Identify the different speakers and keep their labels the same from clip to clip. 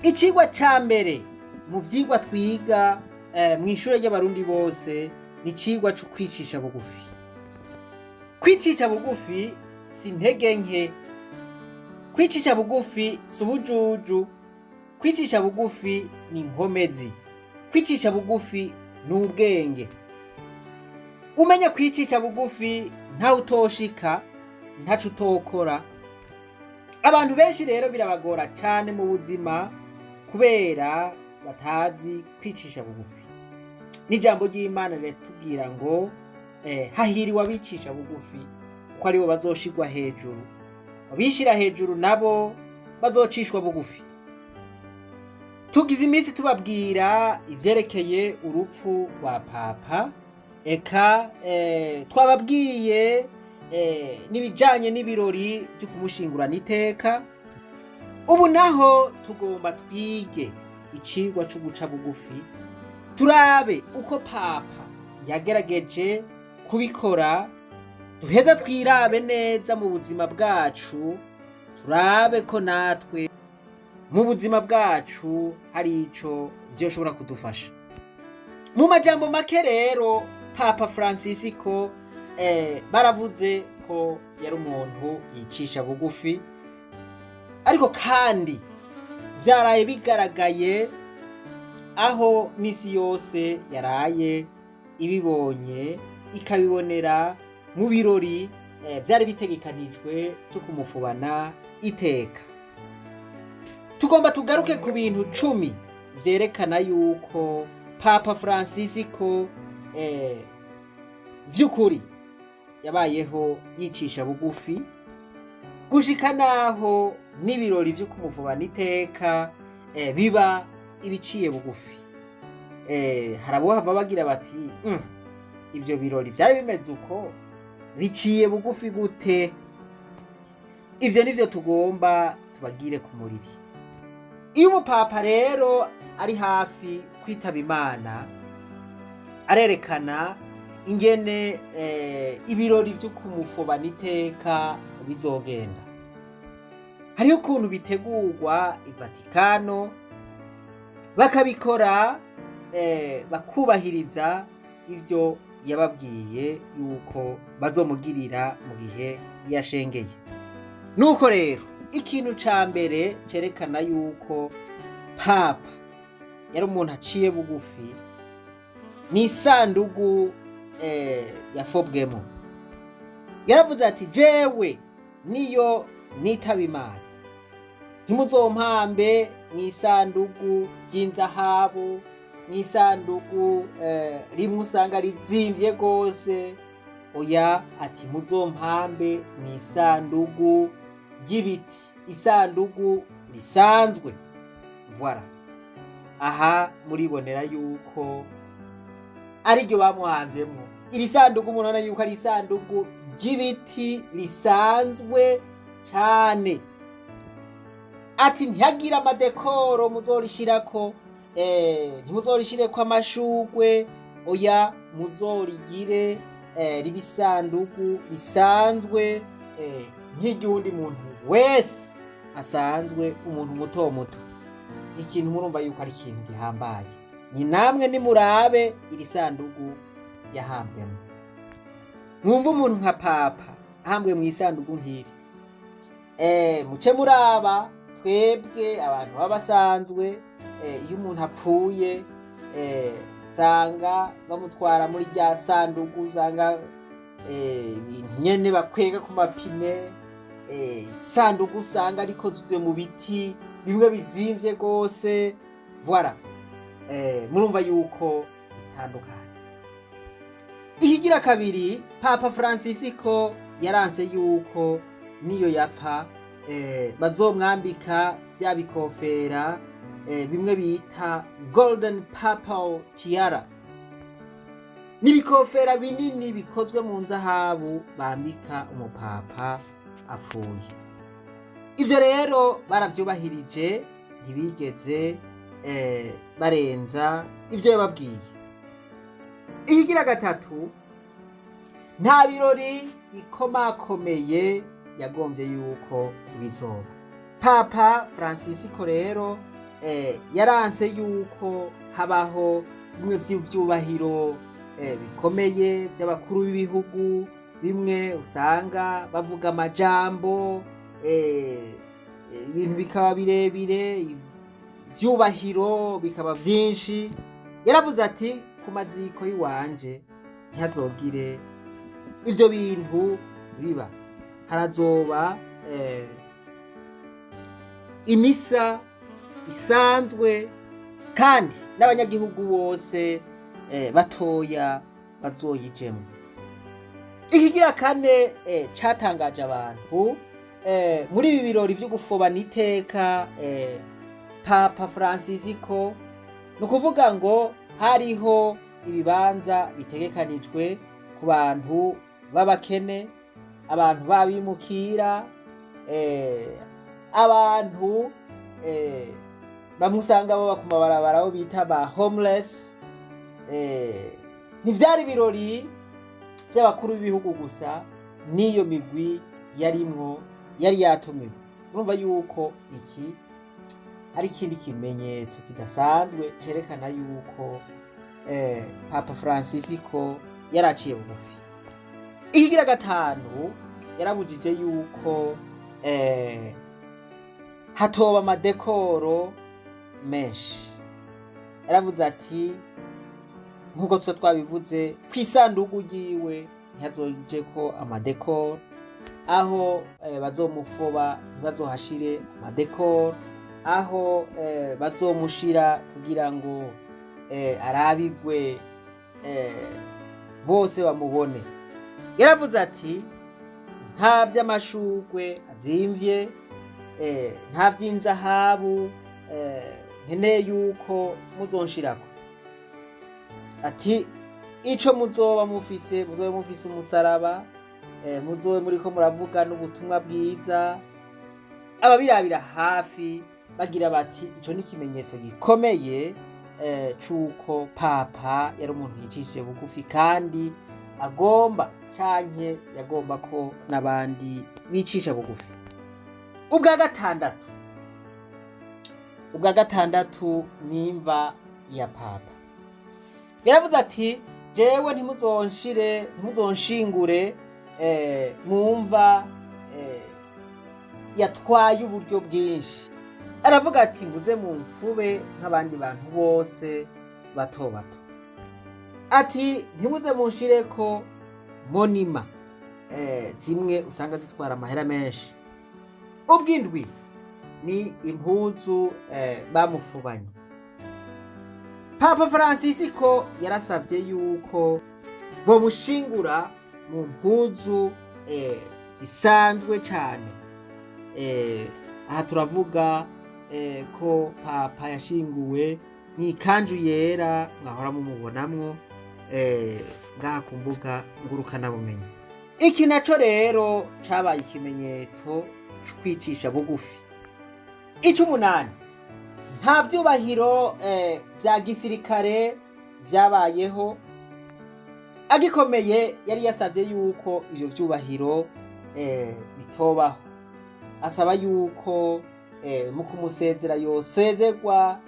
Speaker 1: Icigwa ca mbere mu vyigwa twiga mw'ishure ry'Abarundi bose ni icigwa co kwicisha bugufi. Kwicisha bugufi si intege nke, kwicisha bugufi si ubujuju, kwicisha bugufi ni inkomezi, kwicisha bugufi ni ubwenge. Umenya kwicisha bugufi, ntawe utoshika, ntaco utokora. Abantu benshi rero birabagora cane mu buzima kubera batazi kwicisha bugufi. N'ijambo ry'Imana riratubwira ngo hahiriwe abicisha bugufi, kuko aribo bazoshirwa hejuru, abishira hejuru nabo bazocishwa bugufi. Tugize iminsi tubabwira ivyerekeye urupfu rwa Papa, eka twababwiye n'ibijanye n'ibirori vyo kumushingurana iteka. Ubu naho tugomba twige icigwa co guca bugufi, turabe uko Papa yagerageje kubikora, duheza twirabe neza mu buzima bwacu, turabe ko natwe mu buzima bwacu hari ico vyoshobora kudufasha. Mu majambo make rero, Papa Francisco baravuze ko yari umuntu yicisha bugufi, ariko kandi vyaraye bigaragaye aho n'isi yose yaraye ibibonye, ikabibonera mu birori vyari bitegekanijwe vyo kumufubana iteka. Tugomba tugaruke ku bintu 10 vyerekana yuko Papa Francisco vy'ukuri yabayeho yicisha bugufi, gushika naho n'ibirori vyo kumufubana iteka biba ibiciye bugufi. Hari abohava bagira bati: Ivyo birori vyari bimeze uko, biciye bugufi gute?" Ivyo nivyo tugomba tubagire ku muriri. Iyo umupapa rero ari hafi kwitaba Imana, arerekana ingene ibirori vyo kumufobana iteka bizogenda. Hariho ukuntu bitegurwa i Vatikano, bakabikora bakubahiriza ivyo yababwiye yuko bazomugirira mu gihe yashengeye. Nuko rero ikintu ca mbere cerekana yuko Papa yari umuntu aciye bugufi ni isandugu yafobwemo. Yaravuze ati: "Jewe niyo nitaba Imana, ntimuzompambe mw'isandugu ry'inzahabu, mw'isandugu rimwe usanga rizimvye rwose. Oya," ati, "muzompambe mw'isandugu ry'ibiti, isandugu risanzwe." Voilà, aha muribonera yuko ariryo bamuhamvyemwo. Iri sandugu murabona yuko ari isandugu ry'ibiti risanzwe cane. Ati: "Ntihagire amadekoro muzorishirako, ntimuzorishireko amashugwe, oya, muzorigire ribe isandugu risanzwe nk'iryuwundi muntu wese asanzwe, umuntu muto muto." Ikintu murumva yuko ari ikintu gihambaye. Ni namwe nimurabe iri sandugu yahambwemo, mwumve umuntu nka Papa ahambwe mu isandugu nk'iri. Muce muraba twebwe abantu baba basanzwe, iyo umuntu apfuye usanga bamutwara muri rya sandugu, usanga ibintu nyene bakwega ku mapine, isandugu usanga rikozwe mu biti bimwe bizimvye rwose. Voilà, murumva yuko bitandukanye. Ikigira kabiri, Papa Francisco yaranse yuko niyo yapfa bazomwambika bya bikofera bimwe bita golden papal tiara, n'ibikofera binini bikozwe mu nzahabu bambika umupapa apfuye. Ivyo rero baravyubahirije, ntibigeze barenza ivyo yababwiye. Ikigira gatatu, nta birori bikomakomeye yagombye yuko bizoba. Papa Francisco rero Yaranse yuko habaho bimwe vy'ivyubahiro bikomeye vy'abakuru b'ibihugu, bimwe usanga bavuga amajambo, ibintu bikaba birebire, ivyubahiro bikaba vyinshi. Yaravuze ati: "Ku maziko y'iwanje ntihazogire ivyo bintu biba, harazoba imisa isanzwe kandi n'abanyagihugu bose batoya bazoyijemwo." Ikigira kane catangaje abantu muri ibi birori vyo gufobana iteka Papa Francisco, ni ukuvuga ngo hariho ibibanza bitegekanijwe ku bantu b'abakene, abantu b'abimukira, abantu bamwe usanga baba ku mabarabara, abo bita ba homeless. Ntivyari ibirori vy'abakuru b'ibihugu gusa, n'iyo migwi yarimwo yari yatumiwe. Urumva yuko iki ari ikindi kimenyetso kidasanzwe cerekana yuko Papa Francisco yaraciye bugufi. Ikigira gatanu, yarabujije yuko hatoba amadekoro menshi. Yaravuze ati, nk'uko tuza twabivuze, ku isanduku ryiwe ntihazojeko amadekoro, aho bazomufoba ntibazohashire amadekoro, aho bazomushira kugira ngo arabigwe, bose bamubone. Yaravuze ati: "Nta vy'amashurwe azimvye, nta vy'inzahabu nkeneye yuko muzonshirako." Ati: "Ico muzoba mufise, muzobe mufise umusaraba, muzobe muriko muravuga n'ubutumwa bwiza." Ababirabira hafi bagira bati: "Ico ni ikimenyetso gikomeye c'uko Papa yari umuntu yicishije bugufi kandi agomba canke yagomba ko n'abandi bicisha bugufi." Ubwa gatandatu nimva ya Papa. Yaravuze ati: "Jewe ntimuzonshire, ntimuzonshingure mwumva yatwaye uburyo bwinshi." Aravuga ati: "Muze mumfube nk'abandi bantu bose bato bato." Ati: "Ntimuze munshireko monument zimwe usanga zitwara amahera menshi." Ubw'indwi ni impuzu bamufubanye. Papa Francisco yarasavye yuko bomushingura mu mpuzu zisanzwe cane. Aha turavuga ko Papa yashinguwe mw'ikanju yera mwahora mumubonamwo ngaha ku mbuga ngurukanabumenyi. Iki naco rero cabaye ikimenyetso co kwicisha bugufi. Ic'umunani, nta vyubahiro vya gisirikare vyabayeho. Agikomeye yari yasavye yuko ivyo vyubahiro bitobaho, asaba yuko mu kumusezera yosezerwa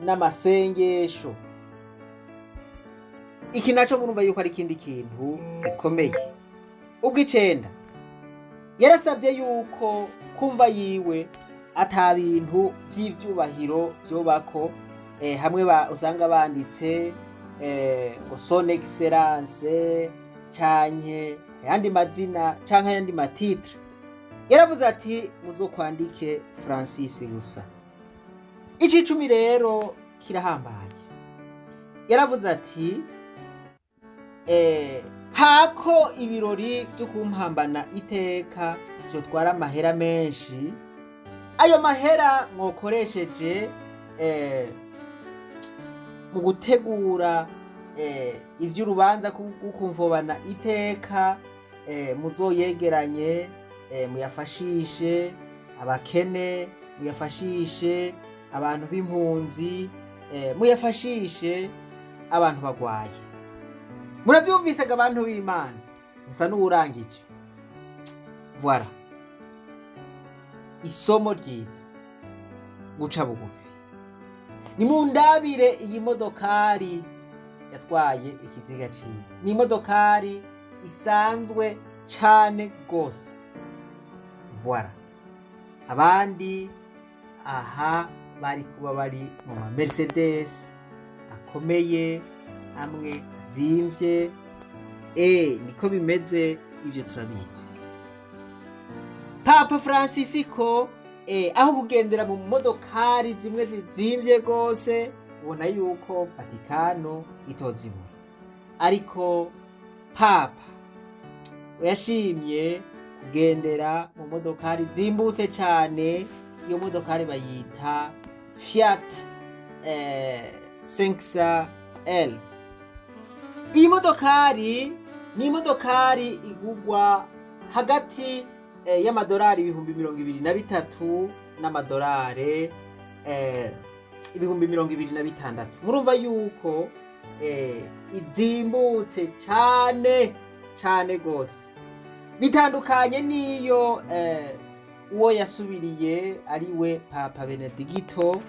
Speaker 1: n'amasengesho. Iki naco murumva yuko ari ikindi kintu gikomeye. Ubw'icenda, yarasavye yuko kumva yiwe ata bintu vy'ivyubahiro vyobako, hamwe usanga banditse ngo "Son Excellence" canke ayandi mazina canke ayandi ma titre. Yaravuze ati: "Muzokwandike Francis gusa." Icicumi rero kirahambaye. Yaravuze ati: "Hako ibirori vyo kumpambana iteka vyotwara amahera menshi, ayo mahera mwokoresheje mu gutegura ivy'urubanza rwo iteka, muzoyegeranye, muyafashishe abakene, muyafashishe abantu b'impunzi, muyafashishe abantu bagwaye." Muravyumvise ga abantu b'Imana, nsa n'uwurangije. Voilà isomo ryiza. Guca bugufi. Nimundabire iyi modokari yatwaye ikiziga ciwe, ni imodokari isanzwe cane gose. Voilà, abandi aha bari kuba bari mu ma Mercedes akomeye, amwe azimvye. Niko bimeze, ivyo turabizi. Papa Francisco, aho kugendera mu modokari zimwe zizimvye gose, ubona yuko Vatikano itozibura, ariko Papa yashimye kugendera mu modokari zimbutse cane. Iyo modokari bayita Fiat 500 L. Iyi modokari ni imodokari igugwa hagati y'amadolari 23,000 n'amadolari 26,000. Murumva yuko izimbutse cane cane gose, bitandukanye n'iyo uwo yasubiriye, ari we Papa Benedigito,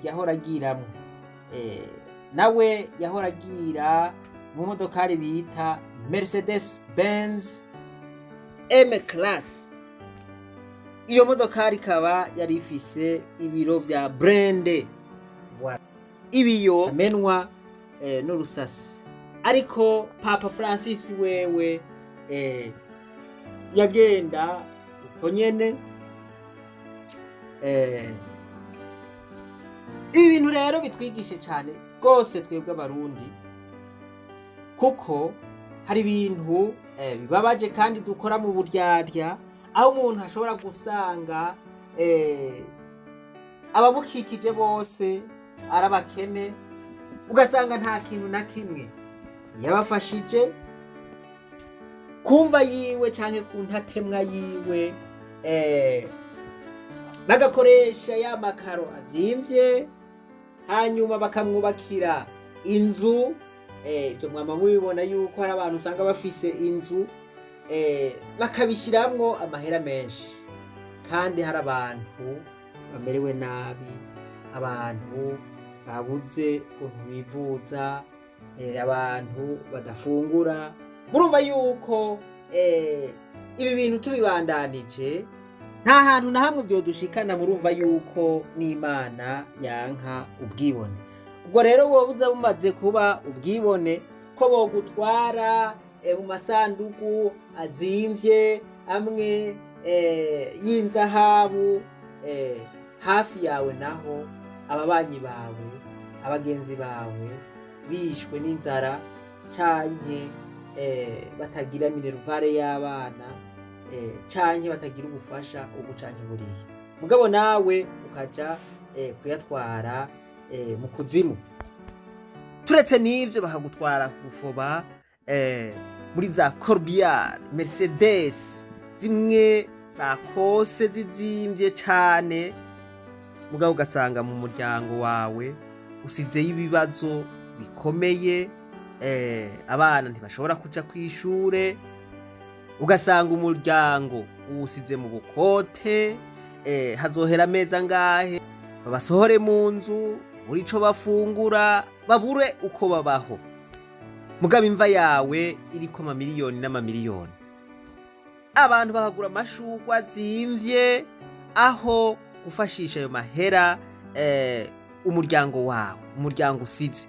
Speaker 1: yahora agiramwo. Nawe yahora agira mu modokari bita Mercedes Benz M Class. Iyo modokari ikaba yari ifise ibiro vya blindé. Voilà. Ibiyo amenwa n'urusasi. Ariko Papa Francis wewe yagenda uko nyene. Ibi bintu rero bitwigishe cane rwose twebwe Abarundi, kuko hari ibintu bibabaje kandi dukora mu buryarya, aho umuntu ashobora gusanga abamukikije bose ari abakene, ugasanga nta kintu na kimwe yabafashije kumva yiwe canke ku ntatemwa yiwe, bagakoresha ya makaro azimvye, hanyuma bakamwubakira inzu. Ivyo mwama mubibona yuko hari abantu usanga bafise inzu, bakabishiramwo amahera menshi, kandi hari abantu bamerewe nabi, abantu babuze ukuntu bivuza, abantu badafungura. Murumva yuko ibi bintu tubibandanije nta hantu na hamwe vyodushikana. Murumva yuko n'Imana yanka ubwibone. Ubwo rero boba buza bumaze kuba ubwibone ko bogutwara mu masandugu azimvye, amwe y'inzahabu, hafi yawe, naho ababanyi bawe, abagenzi bawe bishwe n'inzara canke batagira minerval y'abana, canke batagira ubufasha ubu canke buriya, mugabo nawe ukaja kuyatwara mu kuzimu. Turetse n'ivyo, bakagutwara gufoba muri za Corbillard, Mercedes zimwe bakose zizimvye cane, mugabo ugasanga mu muryango wawe usizeyo ibibazo bikomeye, abana ntibashobora kuja kw'ishure, ugasanga umuryango uwusize mu bukote. Hazohera amezi angahe babasohore mu nzu, babure ico bafungura, babure uko babaho, mugabo imva yawe iriko amamiliyoni n'amamiliyoni. Abantu bakagura amashurwe azimvye aho gufashisha ayo mahera umuryango wawe, umuryango usize.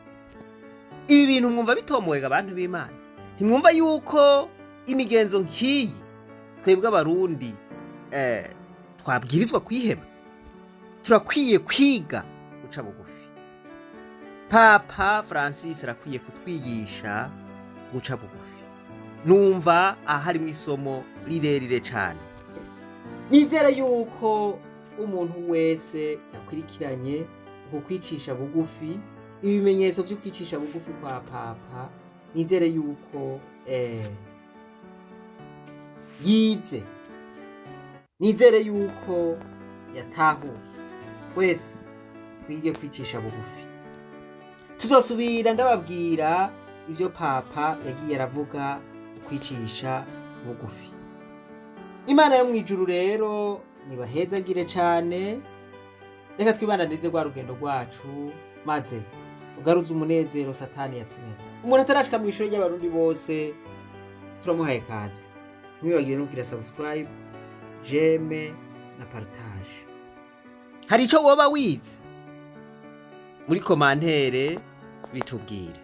Speaker 1: Ibi bintu mwumva bitomoyega, abantu b'Imana? Ntimwumva yuko imigenzo nk'iyi twebwe Abarundi twabwirizwa kwiheba? Turakwiye kwiga guca bugufi. Papa Francis arakwiye kutwigisha guca bugufi. Numva aha harimwo isomo rirerire cane. Nizere yuko umuntu wese yakurikiranye uku kwicisha bugufi, ibimenyetso vyo kwicisha bugufi kwa Papa, nizere yuko yize, nizere yuko yatahuye. Twese twige kwicisha bugufi. Tuzosubira ndababwira ivyo Papa yagiye aravuga kwicisha bugufi. Imana yo mw'ijuru rero nibahezagire cane. Reka twibananize rwa rugendo rwacu, maze tugaruze umunezero Satani yatunyaze. Umuntu atarashika mu ishuri ry'Abarundi bose, turamuhaye kaze. Ntimwibagire no kugira subscribe, j'aime na partage. Hari ico woba wize? Muri commentaire bitubwire.